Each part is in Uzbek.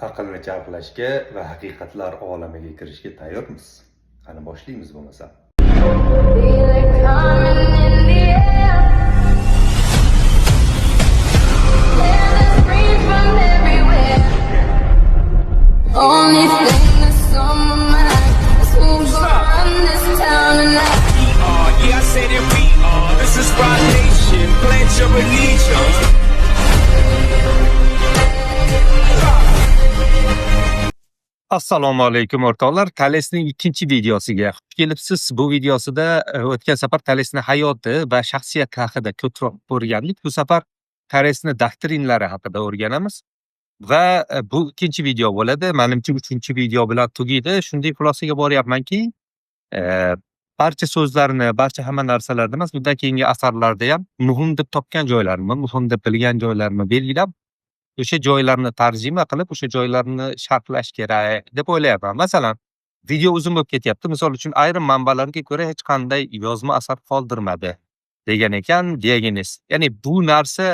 Aqlni charxlashga va haqiqatlar olamiga kirishga tayyormisiz? Qani, boshlaymiz bo'lmasa. Feel it coming in the air. Hear the screams from everywhere. Only thing that's on my mind is who's gonna run this town tonight. We are, yeah, I said it, we are. This is Roc Nation. Pledge your allegiance. Assalomu alaykum, o'rtoqlar. Talesning ikkinchi videosiga xush kelibsiz. Bu videosida o'tgan safar Talesning hayoti va shaxsiyati haqida ko'proq o'rgandik. Bu safar Talesning doktrinlari haqida o'rganamiz. Va bu ikkinchi video bo'ladi. Menimcha, uchinchi video bilan tugaydi. Shunday xulosaga boryapmanki, barcha so'zlarni, barcha hamma narsalarni emas, bundan keyingi asarlarda ham muhim deb topgan joylarimni, muhim deb bilgan joylarimni belgilab, o'sha joylarni tarjima qilib, o'sha joylarni sharhlash kerak deb o'ylayapman. Masalan, video uzun bo'lib ketyapti. Misol uchun, ayrim manbalarga ko'ra, hech qanday yozma asar qoldirmadi degan ekan Diogenes. Ya'ni bu narsa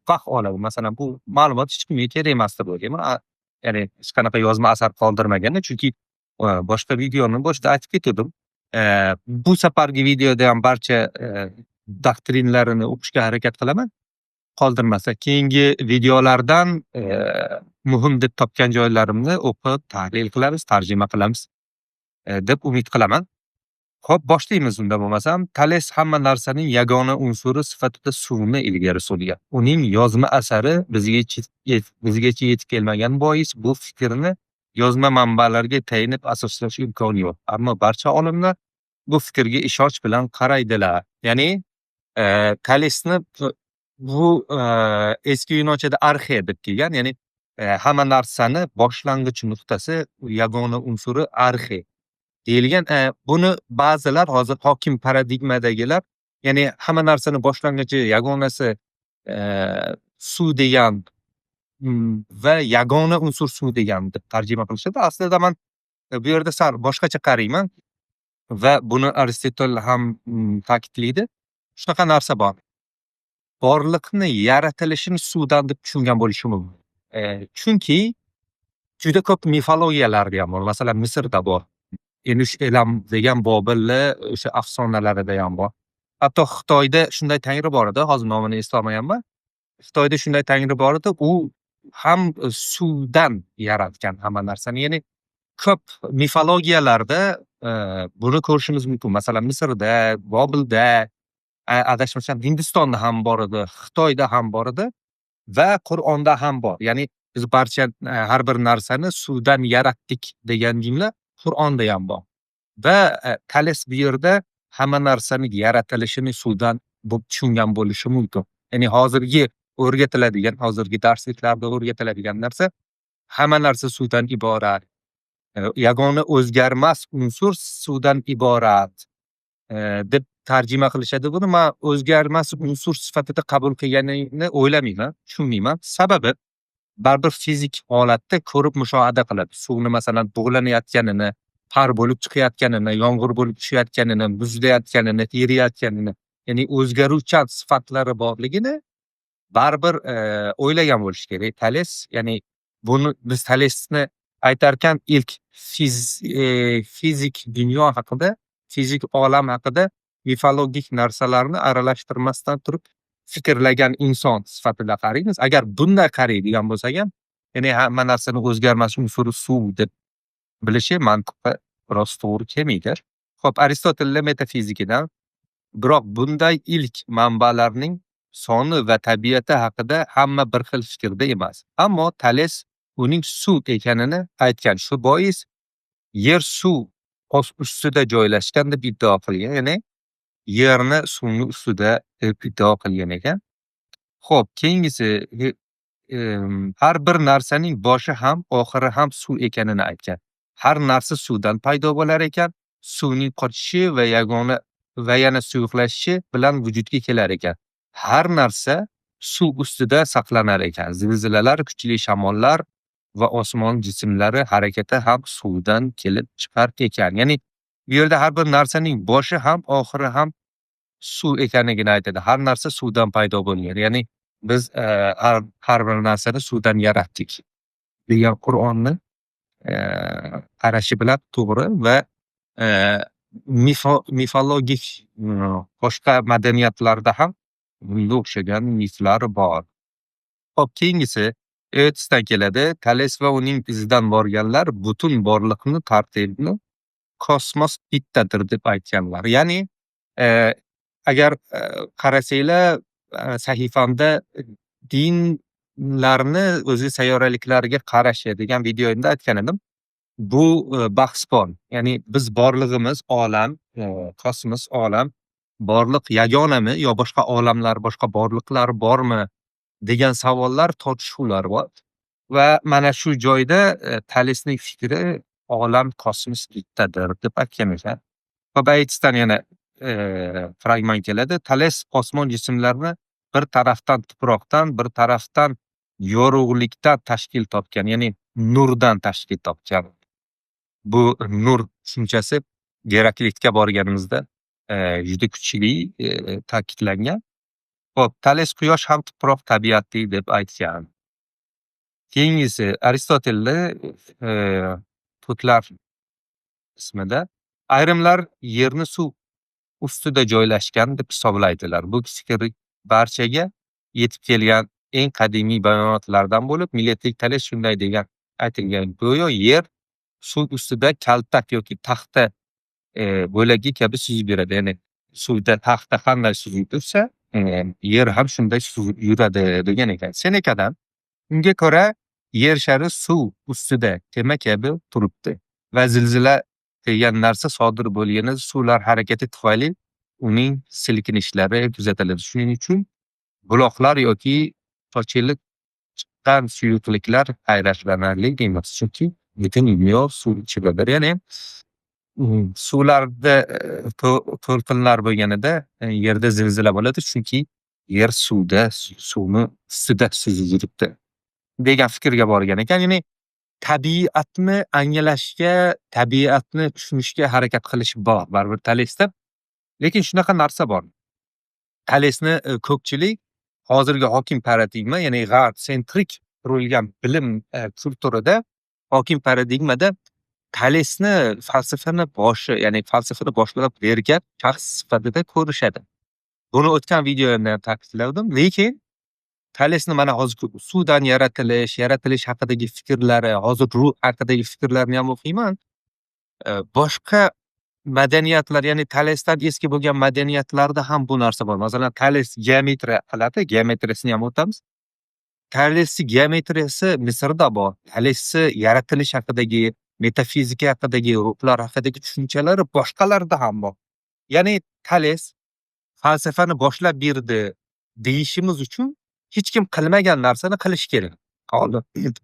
vaqt oladi. Masalan, bu ma'lumot hech kimga kerak emas deb o'ylayman. Ya'ni hech qanaqa yozma asar qoldirmaganda, chunki boshqa videoni boshida aytib ketgandim. Bu safargi videoda ham barcha doktrinlarini o'qishga harakat qilaman. Qoldirmasa, keyingi videolardan muhim deb topgan joylarimni o'qib, tahlil qilamiz, tarjima qilamiz deb umid qilaman. Xo'p, boshlaymiz unda bo'lmasam. Tales hamma narsaning yagona unsuri sifatida suvni ilgari surgan. Uning yozma asari bizgacha yetib kelmagan bois, bu fikrni yozma manbalarga tayanib asoslash imkoni yo'q. Ammo barcha olimlar bu fikrga ishonch bilan qaraydilar. Ya'ni Talesni bu eski yunonchada arxe deb kelgan, ya'ni hamma narsani boshlang'ich nuqtasi, yagona unsuri arxe deyilgan. Buni ba'zilar, hozir hokim paradigmadagilar, ya'ni hamma narsani boshlang'ichi, yagonasi suv degan va yagona unsur suv degan deb tarjima qilishadi. Aslida man bu yerda sal boshqacha qarayman va buni Aristotel ham ta'kidlaydi. Shunaqa narsa bor. Borliqni yaratilishini suvdan deb tushungan bo'lishi mumkin. Chunki juda ko'p mifologiyalarda ham bor. Masalan, Misrda bor. Enush Elam degan Bobilni o'sha afsonalarida ham bor. Hatto Xitoyda shunday tangri bor edi, hozir nomini eslolmayapman. Xitoyda shunday tangri bor edi, u ham suvdan yaratgan hamma narsani. Ya'ni ko'p mifologiyalarda buni ko'rishimiz mumkin. Masalan, Misrda, Bobilda, adashmasam, Hindistonda ham bor edi, Xitoyda ham bor edi va Qur'onda ham bor. Ya'ni biz barcha har bir narsani suvdan yaratdik degan jumla Qur'onda ham bor. Va Tales bu yerda hamma narsani yaratilishini suvdan deb tushungan bo'lishi mumkin. Ya'ni hozirgi o'rgatiladigan, hozirgi darsliklarda o'rgatiladigan narsa hamma narsa suvdan iborat. Yagona o'zgarmas unsur suvdan iborat deb tarjima qilishadi. Buni men o'zgarmas unsur sifatida qabul qilganini o'ylamayman, tushunmayman. Sababi, baribir fizik holatda ko'rib, mushohada qiladi. Suvni, masalan, bug'lanayotganini, par bo'lib chiqayotganini, yomg'ir bo'lib tushayotganini, muzlayotganini, eriyotganini, ya'ni o'zgaruvchan sifatlari borligini baribir o'ylagan bo'lishi kerak Tales. Ya'ni buni biz Talesni aytarkan ilk fizik dunyo haqida, fizik olam haqida mifologik narsalarni aralashtirmasdan turib fikrlagan inson sifatida qaraymiz. Agar bunday qaraydigan bo'lsak ham, ya'ni hamma narsani o'zgarmas unsuri suv deb bilishi mantiqqa biroz to'g'ri kelmaydi. Xo'p, Aristotelning metafizikidan. Biroq bunday ilk manbalarning soni va tabiati haqida hamma bir xil fikrda emas. Ammo Tales uning suv ekanini aytgan. Shu bois yer suv ustida joylashgan deb iddao qilgan. Ya'ni yerni suvni ustida deb iddao qilgan ekan. Xo'p, keyingisi, har bir narsaning boshi ham, oxiri ham suv ekanini aytgan. Har narsa suvdan paydo bo'lar ekan, suvning qochishi va yagona va yana suyuqlashishi bilan vujudga kelar ekan. Har narsa suv ustida saqlanar ekan. Zilzilalar, kuchli shamollar va osmon jismlari harakati ham suvdan kelib chiqar ekan. Ya'ni bu yerda har bir narsaning boshi ham, oxiri ham suv ekanligini aytadi. Har narsa suvdan paydo bo'lgan. Ya'ni biz har bir narsani suvdan yaratdik. degan Qur'onni qarashi bilan to'g'ri va mifologik boshqa madaniyatlarda ham bunga o'xshagan miflar bor. Xo'p, keyingisi Oetzdan keladi. Tales va uning izidan borganlar butun borliqni tartibni kosmos bittadir deb aytganlar. Ya'ni agar qarasanglar, sahifamda dinlarni o'zi sayyoraliklarga qarashi degan videoyimda aytgan edim. Bu bahs bor. Ya'ni biz borlig'imiz olam, kosmos olam, borliq yagonami yo boshqa olamlar, boshqa borliqlar bormi degan savollar, tortishuvlar bor. Va mana shu joyda Talesning fikri olam, kosmos bittadir deb aytgan ekan. Va Baytsdan yana fragment keladi. Tales osmon jismlarini bir tarafdan tuproqdan, bir tarafdan yorug'likdan tashkil topgan, ya'ni nurdan tashkil topgan. Bu nur tushunchasi Geraklitga borganimizda juda kuchli ta'kidlangan. Xo'p, Tales quyosh ham tuproq tabiatli deb aytgan. Keyingisi Aristotelni Tutlar qismida ayrimlar yerni suv ustida joylashgan deb hisoblaydilar. Bu fikr barchaga yetib kelgan eng qadimiy bayonotlardan bo'lib, Miletlik Tales shunday degan aytilgan. Go'yo yer suv ustida kaltak yoki taxta bo'lagi kabi suzib yuradi. Ya'ni suvda taxta qanday suzib yursa, yer ham shunday suzib yuradi degan ekan. Senekadan unga ko'ra yer shari suv ustida kema kabi turibdi va zilzila degan narsa sodir bo'lgani suvlar harakati tufayli uning silkinishlari kuzatiladi. Shuning uchun buloqlar yoki sochilib chiqqan suyuqliklar hayratlanarli emas, chunki butun dunyo suv ichidadir. Ya'ni suvlarda to'lqinlar bo'lganida yerda zilzila bo'ladi, chunki yer suvda, suvni ustida suzib yuribdi degan fikrga borgan ekan. Ya'ni tabiatni anglashga, tabiatni tushunishga harakat qilish bor baribir Talesda. Lekin shunaqa narsa bor. Talesni ko'pchilik hozirgi hokim paradigma, ya'ni g'arb sentrik qurilgan bilim kulturida hokim paradigmada Talesni falsafani boshi, ya'ni falsafani boshlab bergan shaxs sifatida ko'rishadi. Buni o'tgan videoyimda ham ta'kidladim, lekin Talesni mana hozir suvdan yaratilish, yaratilish haqidagi fikrlari, hozir ruh haqidagi fikrlarini ham o'qiyman. Boshqa madaniyatlar, ya'ni Talesdan eski bo'lgan madaniyatlarda ham bu narsa bor. Masalan, Tales geometriya qiladi, geometriyasini ham o'tamiz. Talesni geometriyasi Misrda bor. Talesni yaratilish haqidagi, metafizika haqidagi, ruhlar haqidagi tushunchalari boshqalarda ham bor. Ya'ni Tales falsafani boshlab berdi deyishimiz uchun hech kim qilmagan narsani qilish kerak. Oldin.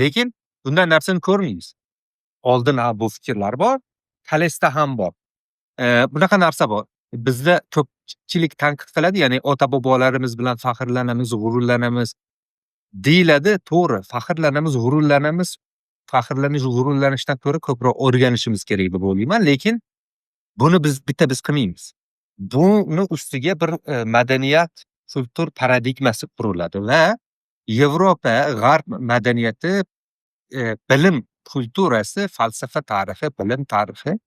Lekin bunday narsani ko'rmaymiz. Oldin ha bu fikrlar bor, Talesda ham bor. Bunaqa narsa bor. Bizda ko'pchilik tanqid qiladi, ya'ni ota-bobolarimiz bilan faxrlanamiz, g'ururlanamiz deyiladi. To'g'ri, faxrlanamiz, g'ururlanamiz. Faxrlanish, g'ururlanishdan ko'ra ko'proq o'rganishimiz kerak deb o'ylayman, lekin buni biz bitta biz qilmaymiz. Buni ustiga bir madaniyat, kultur paradigmasi quriladi va Yevropa, g'arb madaniyati, bilim kulturasi, falsafa tarixi, bilim tarixi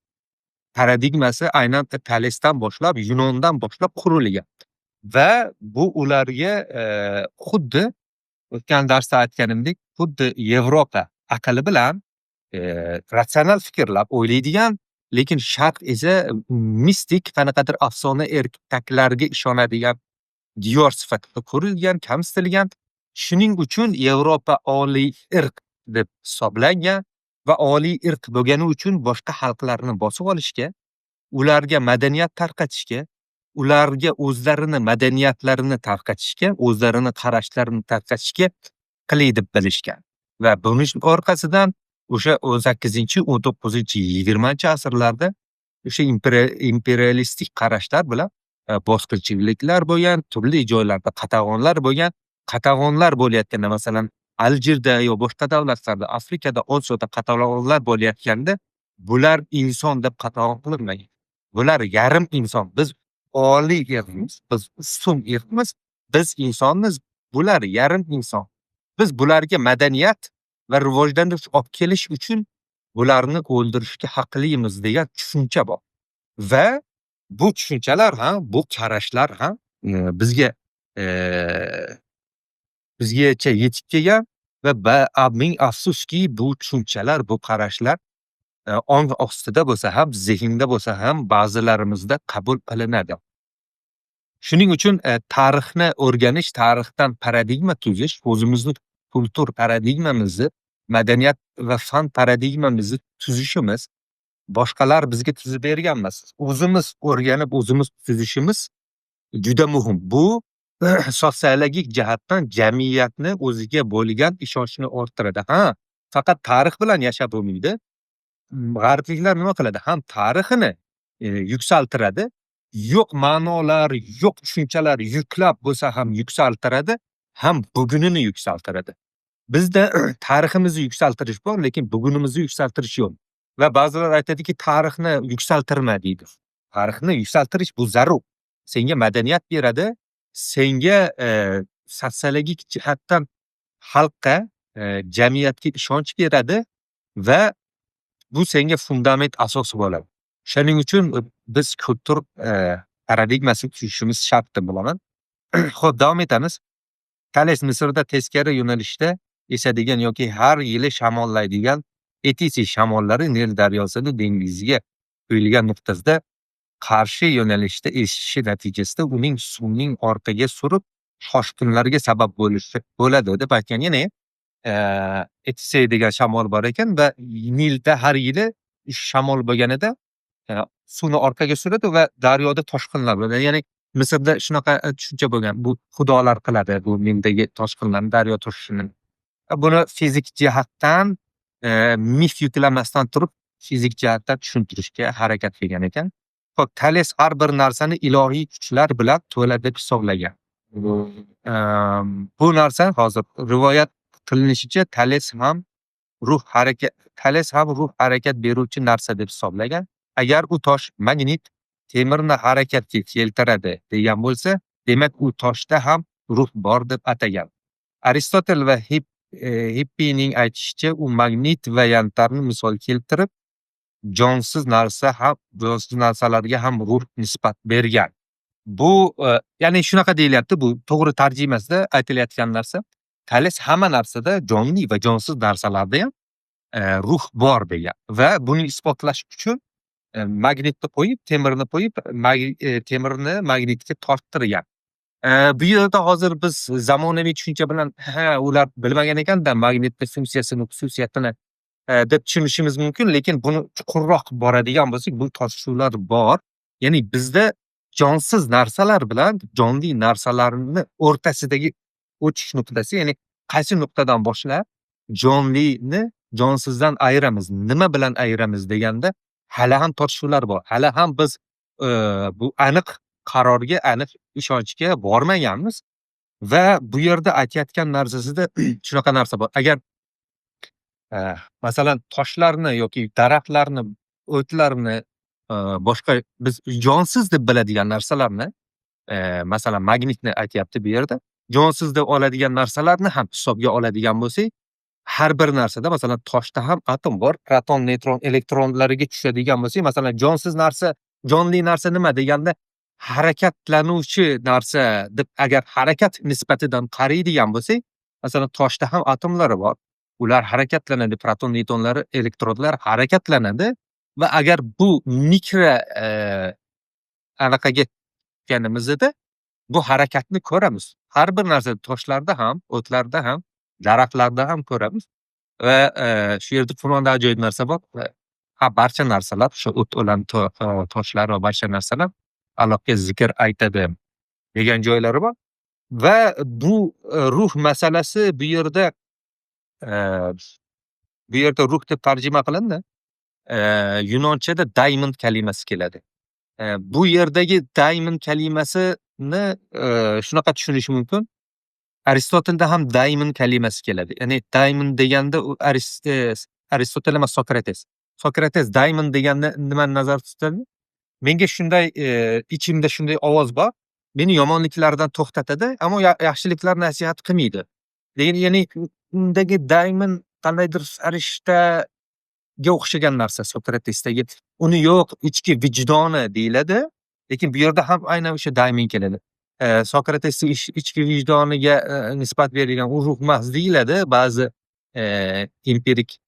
paradigmasi aynan Talesdan boshlab, Yunondan boshlab qurilgan. Va bu ularga xuddi o'tgan darsda aytganimdek, xuddi Yevropa aqli bilan ratsional fikrlab o'ylaydigan, lekin Sharq esa mistik qanaqadir afsona ertaklarga ishonadigan diyor sifatida ko'rilgan, kamsitilgan. Shuning uchun Yevropa oliy irq deb hisoblangan va oliy irq bo'lgani uchun boshqa xalqlarni bosib olishga, ularga madaniyat tarqatishga, ularga o'zlarini madaniyatlarini tarqatishga, o'zlarini qarashlarini tarqatishga haqli deb bilishgan. Va buning orqasidan o'sha 18, 19, 20 asrlarda o'sha imperialistik qarashlar bilan bosqinchiliklar bo'lgan, turli joylarda qatag'onlar bo'lgan. Qatag'onlar bo'layotganda, masalan, Aljirda yo boshqa davlatlarda, Afrikada, Osiyoda qatag'onlar bo'layotganda, bular inson deb qatag'on qilinmagan. Bular yarim inson. Biz oliy irqmiz, biz ustun irqmiz, biz insonmiz, bular yarim inson. Biz bularga madaniyat va rivojlanish olib kelish uchun bularni o'ldirishga haqlimiz degan tushuncha bor. Va bu tushunchalar ham, bu qarashlar ham bizgacha yetib kelgan va ming afsuski, bu tushunchalar, bu qarashlar ong ostida bo'lsa ham, zehnda bo'lsa ham ba'zilarimizda qabul qilinadi. Shuning uchun tarixni o'rganish, tarixdan paradigma tuzish, o'zimizni kultur paradigmamizni, madaniyat va fan paradigmamizni tuzishimiz, boshqalar bizga tuzib bergan emas. O'zimiz o'rganib, o'zimiz tuzishimiz juda muhim. Bu sotsiologik jihatdan jamiyatni o'ziga bo'lgan ishonchni orttiradi. Ha, faqat tarix bilan yashab bo'lmaydi. G'arbliklar nima qiladi? Ham tarixini yuksaltiradi, yo'q ma'nolar, yo'q tushunchalar yuklab bo'lsa ham yuksaltiradi, ham bugunini yuksaltiradi. Bizda tariximizni yuksaltirish bor, lekin bugunimizni yuksaltirish yo'q. Va ba'zilar aytadiki, tarixni yuksaltirma deydi. Tarixni yuksaltirish bu zarur. Senga madaniyat beradi, senga sotsiologik jihatdan xalqqa, jamiyatga ishonch beradi va bu senga fundament, asos bo'ladi. Shuning uchun biz kultur paradigmasini tuzishimiz shart deb bilaman. Xo'p, davom etamiz. Tales Misrda teskari yo'nalishda esadigan yoki har yili shamollaydigan Etisi shamollari Nil daryosini dengizga quyilgan nuqtasida qarshi yo'nalishda esishi natijasida uning suvning orqaga surib, toshqinlarga sabab bo'lishi bo'ladi deb aytgan. Ya'ni Etise degan shamol bor ekan va Nilda har yili shamol bo'lganida suvni orqaga suradi va daryoda toshqinlar bo'ladi. Ya'ni Misrda shunaqa tushuncha bo'lgan. Bu xudolar qiladi bu Nildagi toshqinlarni, daryo toshishini. Buni fizik jihatdan mif yuklamasdan turib, fizik jihatdan tushuntirishga harakat qilgan ekan. Xo'p, Tales har bir narsani ilohiy kuchlar bilan to'la deb hisoblagan. Bu narsa hozir rivoyat qilinishicha, Tales ham ruh harakat beruvchi narsa deb hisoblagan. Agar u tosh magnit temirni harakatga keltiradi degan bo'lsa, demak u toshda ham ruh bor deb atagan. Aristotel va Hippining aytishicha, u magnit va yantarni misol keltirib, jonsiz narsalarga ham ruh nisbat bergan. Bu ya'ni shunaqa deyilyapti, bu to'g'ri tarjimasida aytilayotgan narsa. Tales hamma narsada, jonli va jonsiz narsalarda ham ruh bor degan va buni isbotlash uchun magnitni qo'yib, temirni qo'yib, temirni magnitga torttirgan. Bu yerda hozir biz zamonaviy tushuncha bilan, ha, ular bilmagan ekanda magnitni funksiyasini, xususiyatini deb tushunishimiz mumkin, lekin buni chuqurroq boradigan bo'lsak, bu tortishuvlar bor. Ya'ni bizda jonsiz narsalar bilan jonli narsalarni o'rtasidagi o'tish nuqtasi, ya'ni qaysi nuqtadan boshlab jonlini jonsizdan ayiramiz, nima bilan ayiramiz deganda hali ham tortishuvlar bor. Hali ham biz bu aniq qarorga, aniq ishonchga bormaganmiz va bu yerda aytayotgan narsasida shunaqa narsa bor. Agar masalan, toshlarni yoki daraxtlarni, o'tlarni, boshqa biz jonsiz deb biladigan narsalarni, masalan, magnitni aytyapti bu yerda, jonsiz deb oladigan narsalarni ham hisobga oladigan bo'lsak, har bir narsada, masalan, toshda ham atom bor, proton, neytron, elektronlariga tushadigan bo'lsak, masalan, jonsiz narsa, jonli narsa nima deganda, harakatlanuvchi narsa deb agar harakat nisbatidan qaraydigan bo'lsak, masalan, toshda ham atomlari bor. Ular harakatlanadi, proton, neytronlari, elektronlar harakatlanadi va agar bu mikro anaqaga tushganimizda bu harakatni ko'ramiz. Har bir narsada, toshlarda ham, o'tlarda ham, daraxtlarda ham ko'ramiz va shu yerda Qur'onda ajoyib narsa bor. Ha, barcha narsalar, o'sha o't o'lan, toshlar va barcha narsalar Allohga zikr aytadi degan joylari bor. Va bu ruh masalasi bu yerda ruh deb tarjima qilindi. Yunonchada daimon kalimasi keladi. Bu yerdagi daimon kalimasini shunaqa tushunish mumkin. Aristotelda ham daimon kalimasi keladi. Ya'ni daimon deganda u Aristotel emas, Sokrates. Sokrates daimon deganda nimani nazarda tutadi? Menga shunday ichimda shunday ovoz bor. Meni yomonliklardan to'xtatadi, ammo yaxshiliklar nasihat qilmaydi. Degan, ya'ni undagi daimon Qandaydir farishtaga o'xshagan narsa Sokratesdagi. Uni yo'q, ichki vijdoni deyiladi, lekin bu yerda ham aynan o'sha daimon keladi. Sokratesning ichki vijdoniga nisbat berilgan u ruh emas deyiladi ba'zi empirik,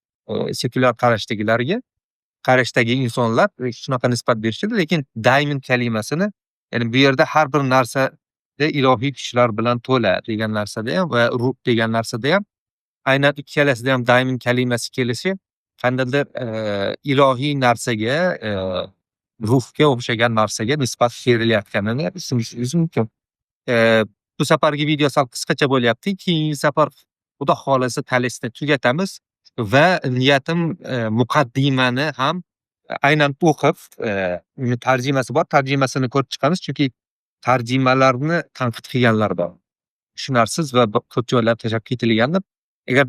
sekulyar qarashdagilarga. Qarashdagi insonlar shunaqa nisbat berishadi, lekin daimon kalimasini, ya'ni bu yerda har bir narsada ilohiy kuchlar bilan to'la degan narsada ham va ruh degan narsada ham aynan ikkalasida ham daimon kalimasi kelishi qandaydir ilohiy narsaga, ruhga o'xshagan narsaga nisbat berilayotganini tushunishimiz mumkin. Bu safargi video sal qisqacha bo'lyapti. Keyingi safar, Xudo xohlasa, Talesni tugatamiz va niyatim muqaddimani ham aynan o'qib, uni tarjimasi bor, tarjimasini ko'rib chiqamiz, chunki tarjimalarni tanqid qilganlar bor. Tushunarsiz va ko'p joylar tashlab ketilgandir. Agar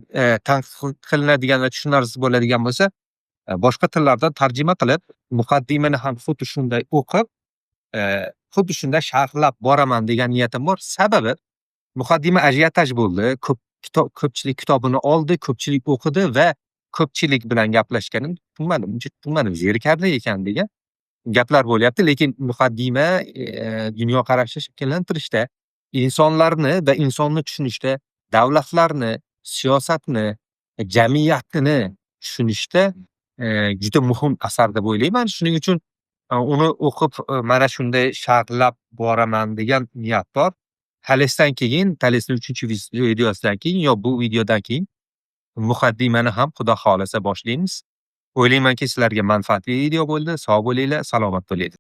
tanqid qilinadigan va tushunarsiz bo'ladigan bo'lsa, boshqa tillardan tarjima qilib, muqaddimani ham xuddi shunday o'qib, xuddi shunday sharhlab boraman degan niyatim bor. Sababi muqaddima ajiotaj bo'ldi. Ko'p kitob, ko'pchilik kitobini oldi, ko'pchilik o'qidi va ko'pchilik bilan gaplashganim, tushunmadim, uncha tushunmadim, zerikarli ekan degan gaplar bo'lyapti. Lekin muqaddima dunyoqarashni shakllantirishda, insonlarni va insonni tushunishda, davlatlarni, siyosatni, jamiyatni tushunishda juda muhim asar deb o'ylayman. Shuning uchun uni o'qib, mana shunday sharhlab boraman degan niyat bor. Talesdan keyin, Talesning 3-videosidan keyin yo bu videodan keyin muqaddimani ham, Xudo xohlasa, boshlaymiz. O'ylaymanki, sizlarga manfaatli video bo'ldi. Sog' bo'linglar, salomat bo'linglar.